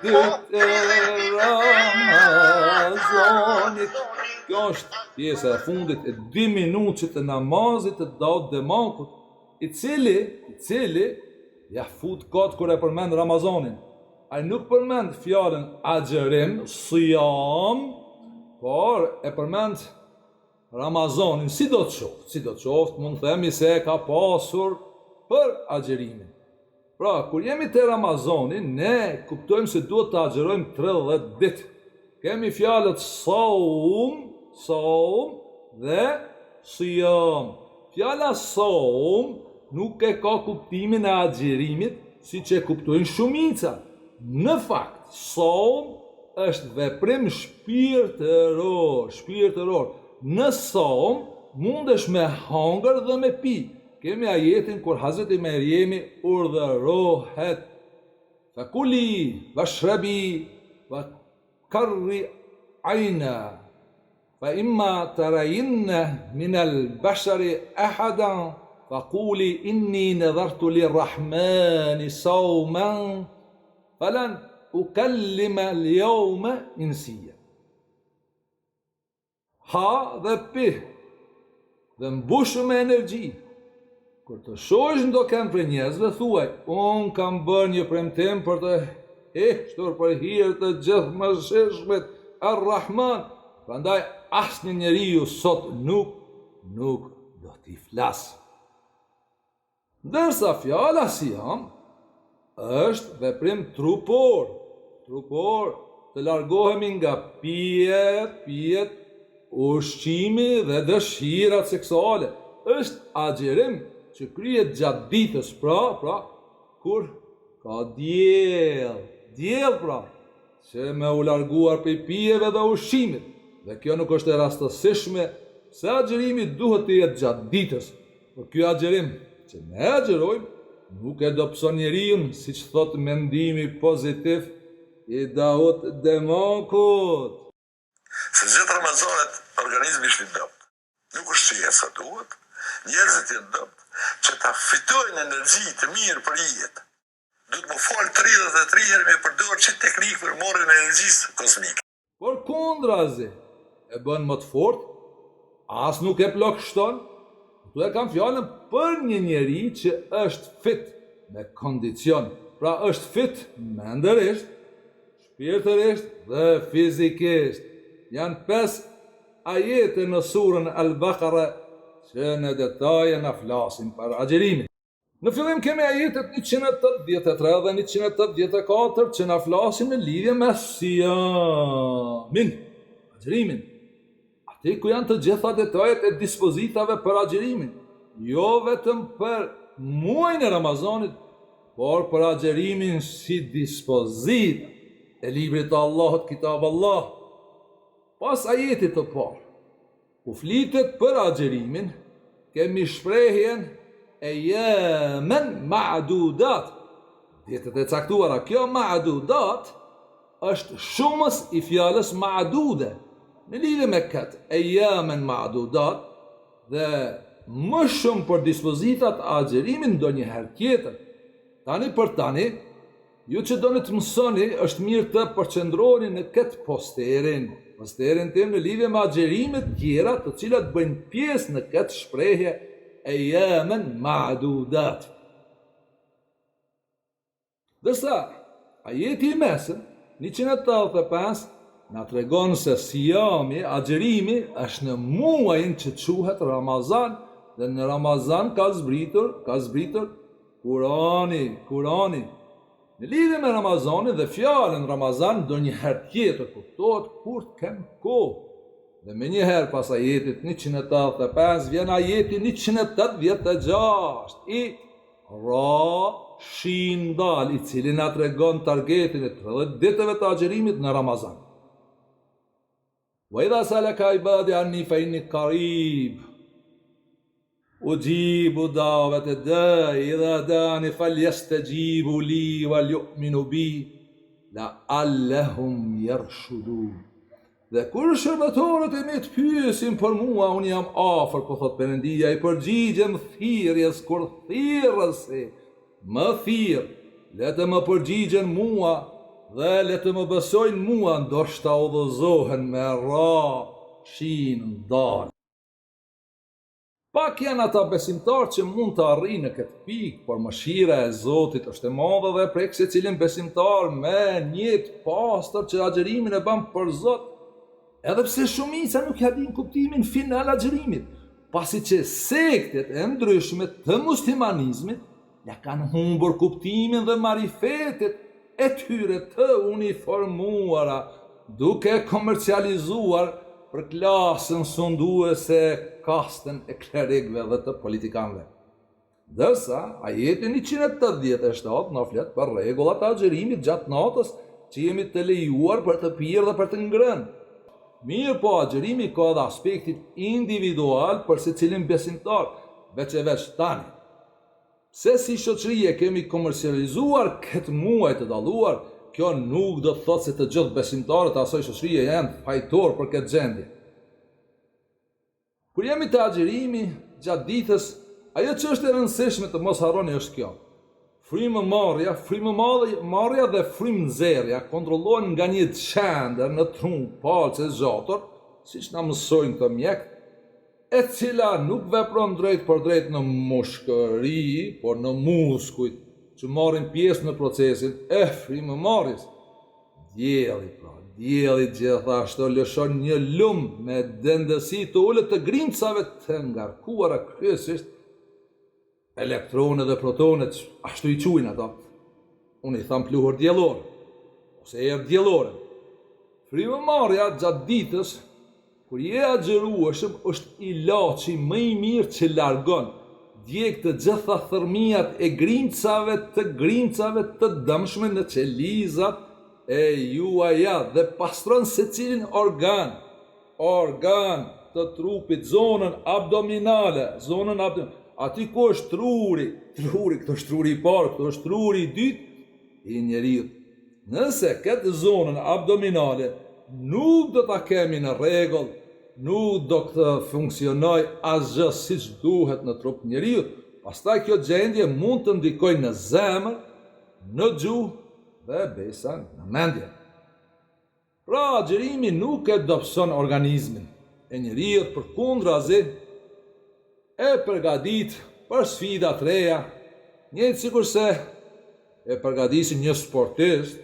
Ditë e Ramazanit. Kjo është pjesa e fundit e dy minutëshit të namazit të Daut Demakut, i cili, i cili ja fut kot kur e përmend Ramazanin. Ai nuk përmend fjalën agjërim, sijam, por e përmend Ramazanin, sido të qoftë, sido të qoftë, mund të themi se e ka pasur për agjërimin. Pra, kur jemi te Ramazani, ne kuptojmë se duhet të agjërojmë 30 ditë. Kemi fjalët saum, saum dhe sijam. Fjala saum nuk e ka kuptimin e agjërimit, siç e kuptojnë shumica. Në fakt, saum është veprim shpirtëror, shpirtëror. Në saum mundesh me hangër dhe me pi. Kemi ajetin kur Hazreti Merjemi urdhërohet Fakuli vashrabi wa karri ajna fa imma tarayinna min al bashari ahadan faquli inni nadhartu lirrahmani sawman falan ukallima al yawma insiya. Ha dhe pi dhe mbushu me energji. Kur të shohësh ndokënd prej njerëzve, thuaj, unë kam bërë një premtim për të heshtur për hir të Gjithëmëshirshmit, Ar-Rahman, prandaj asnjë njeriu sot nuk nuk do t'i flas. Ndërsa fjala sijam është veprim trupor, trupor, të largohemi nga pijet, pijet, ushqimi dhe dëshirat seksuale. Është agjërim që kryhet gjatë ditës, pra, pra, kur ka diell, diell pra, që me u larguar prej pijeve dhe ushqimit. Dhe kjo nuk është e rastësishme, se agjërimi duhet të jetë gjatë ditës, Por ky agjërim që ne agjërojmë nuk e dobëson njeriun, siç thotë mendimi pozitiv i Daut Demakut. Se gjithë Ramazanet organizmi është i dobët. Nuk ushqehet sa duhet, njerëzit janë dobët, që ta fitojnë energji të mirë për jetë. Duhet mu fal 33 herë me përdor qit teknikë për marrjen e energjisë kozmike. Përkundrazi, e bën më të fortë, as nuk e plogështon, këtu e kam fjalën për një njeri që është fit me kondicion, pra është fit mendërisht, shpirtërisht dhe fizikisht. Janë pesë ajete në surën Al-Baqara që në detaje na flasin për agjërimin. Në fillim kemi ajetet 183 dhe 184 që na flasin në lidhje me sijamin, agjërimin. Aty ku janë të gjitha detajet e dispozitave për agjërimin, jo vetëm për muajin e Ramazanit, por për agjërimin si dispozitë e librit të Allahut Kitab Allah. Pas ajetit të parë, Ku flitet për agjërimin, kemi shprehjen ejjamen ma'dudat, ditët e caktuara. Kjo ma'dudat është shumës i fjalës ma'dude. Në lidhje me këtë ejjamen ma'dudat dhe më shumë për dispozitat e agjërimit ndonjëherë tjetër. Tani për tani, Ju që doni të mësoni, është mirë të përqendroheni në këtë posterin, posterin tim në lidhje me agjërimet tjera të cilat bëjnë pjesë në këtë shprehje ejjamen ma'dudat. Ndërsa, ajeti i mesëm, 185, na tregon se sijami, agjërimi, është në muajin që quhet Ramazan dhe në Ramazan ka zbritur, ka zbritur Kurani, Kurani. Në lidhje me Ramazanin dhe fjalën Ramazan ndonjëherë tjetër kuptohet kur të kem kohë. Dhe menjëherë pas ajetit 185 vjen ajeti 186 i Ra Shin Dal, i cili na tregon targetin e 30 ditëve të agjërimit në Ramazan. Wa idha sa'alaka ibadi anni fa inni qarib ujibu da'wata da'i idha da'ani falyastajibu li wal yu'minu bi la'allahum yarshudun. Dhe kur shërbëtorët e mi të pyesin për mua, unë jam afër, po thotë Perëndia, i përgjigjem thirrjes kur thirrësi Më thirr, le të më përgjigjen mua Dhe le të më besojnë mua ndoshta udhëzohen me ra shin dal. Pak janë ata besimtarë që mund të arrijnë në këtë pikë, por mëshira e Zotit është e madhe dhe e prek secilin besimtar me nijet të pastër që agjërimin e bën për Zot, edhe pse shumica nuk ia dinë kuptimin final agjërimit, pasi që sektet e ndryshme të muslimanizmit ia kanë humbur kuptimin dhe marifetet e tyre të uniformuara, duke komercializuar për klasën sunduese kastën e klerikëve dhe të politikanëve. Ndërsa, ajeti 187 na flet për rregullat e agjërimit gjatë natës që jemi të lejuar për të pirë dhe për të ngrënë. Mirëpo agjërimi ka edhe aspektin individual për secilin besimtar, veç e veç tani. Se si shoqëri e kemi komercializuar këtë muaj të dalluar, kjo nuk do të thotë se të gjithë besimtarët e asaj shoqërie janë fajtorë për këtë gjendje. Kur jemi te agjërimi gjatë ditës, ajo që është e rëndësishme të mos harroni është kjo. Frymëmarrja, frymëmarrja dhe frymënxjerrja kontrollohen nga një qendër në tru, palcë e zgjatur, siç na mësojnë këto mjekët, e cila nuk vepron drejtpërdrejt në mushkëri, por në muskujt që marrin pjesë në procesin e frymëmarrjes. Dielli, pra, dielli gjithashtu lëshon një lumë me dendësi të ulët të grimcave të ngarkuara kryesisht Elektrone dhe protone, ashtu i quajnë ata. Unë i tham pluhur diellor, ose erë diellore. Frymëmarrja gjatë ditës, kur je agjërueshëm, është ilaçi më i mirë që largon, djeg të gjitha thërrmijat e grimcave të grimcave të dëmshme në qelizat e juaja dhe pastron secilin organ organ të trupit, zonën abdominale, zonën abdominale, aty ku është truri, truri, këtu është truri i parë, këtu është truri i dytë i njeriut. Nëse këtë zonën abdominale nuk do ta kemi në rregull, nuk do të funksionojë asgjë siç duhet në trup të njeriut. Pastaj kjo gjendje mund të ndikojë në zemër, në gjuhë dhe besa në mendje. Pra agjërimi nuk e dobëson organizmin e njeriut përkundrazi e përgatit për sfida të reja, njëjtë sikurse e përgatisin një sportist,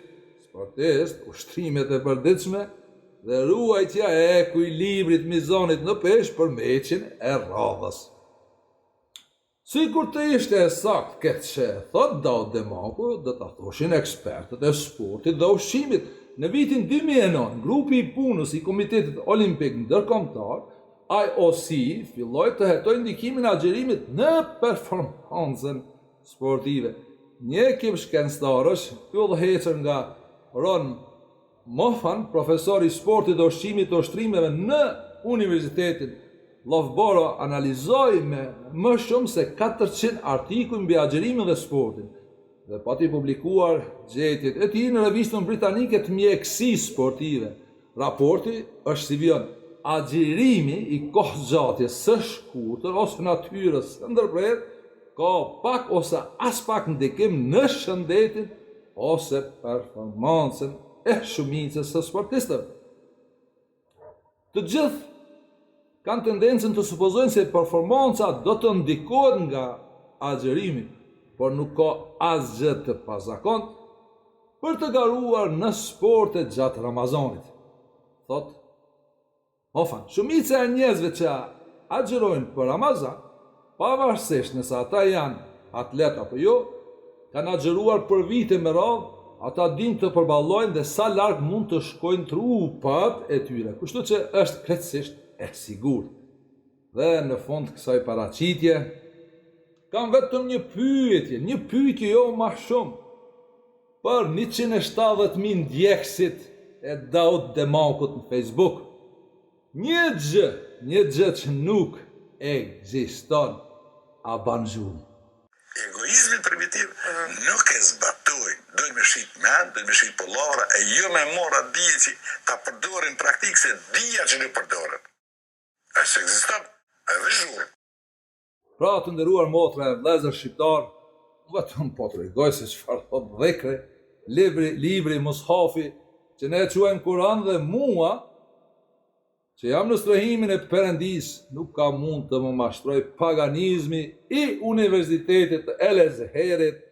sportist, ushtrimet e përditshme dhe ruajtja e ekuilibrit mizanit në peshë për meçin e radhës. Sikur të ishte e saktë këtë që e thotë Daut Demaku, do ta thoshin ekspertët e sportit dhe ushqimit. Në vitin 2009, grupi i punës i Komitetit Olimpik Ndërkombëtar, IOC, filloi të hetojë ndikimin e agjërimit në performancën sportive. Një ekip shkencëtarësh, i udhëhequr nga Ron Moffan, profesor i sportit dhe ushqimit të ushtrimeve në Universitetin Loughborough analizoi me më shumë se 400 artikuj mbi agjërimin dhe sportin dhe pati publikuar gjetjet e tij në revistën britanike të mjekësisë sportive. Raporti është si vijon: Agjërimi i kohëzgjatjes së shkurtër ose natyrës së ndërprerë ka pak ose aspak ndikim në shëndetin ose performancën e shumicës së sportistëve. Të gjithë kanë tendencën të supozojnë se performanca do të ndikohet nga agjërimi, por nuk ka asgjë të pazakontë për të garuar në sporte gjatë Ramazanit, thotë Moffan, shumica e njerëzve që agjërojnë për Ramazan, pavarësisht nëse ata janë atletë apo jo, kanë agjëruar për vite me radhë, ata dinë të përballojnë dhe sa larg mund të shkojnë trupat e tyre, kështu që është krejtësisht e sigurt. Dhe në fund kësaj paraqitje, kam vetëm një pyetje, një pyetje jo ma shumë. Për 170.000 ndjekësit e Daut Demakut në Facebook, një gjë, një gjë që nuk ekziston, a ban zhurmë. Egoizmin primitiv nuk e zbatojnë, dojnë me shit mend, dojnë me shit pallavra e jo me marr atë dije që ta përdorin në praktikë se dija që nuk përdoret. Ajo s'ekziston, ajo veç zhurmë. Pra të nderuar motra e vëllezër shqiptar, vetëm po tregoj se çfarë thotë dhikri. Libri, libri Mushafi, që ne e quajmë Kur'an dhe mua, që jam në strehimin e Perëndisë, nuk ka mund të më mashtrojë paganizmi i Universitetit të El Ezherit,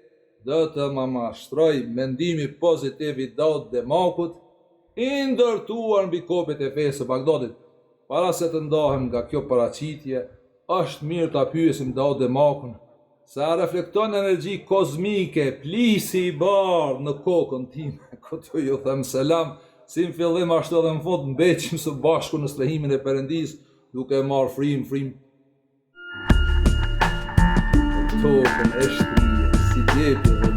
do të më mashtrojë mendimi pozitiv i Daut Demakut, i ndërtuar mbi kopjet e fesë së Bagdadit. Para se të ndahem nga kjo paraqitje, është mirë ta pyesim Daut Demakun Se a reflekton energji kozmike plisi i bardhë në kokën time, këtu ju them selam, si në fillim ashtu edhe në fund mbeçim së bashku në strehimin e Perëndisë, duke marrë frymë, frymë në tokën e shtrirë si djepi dhe.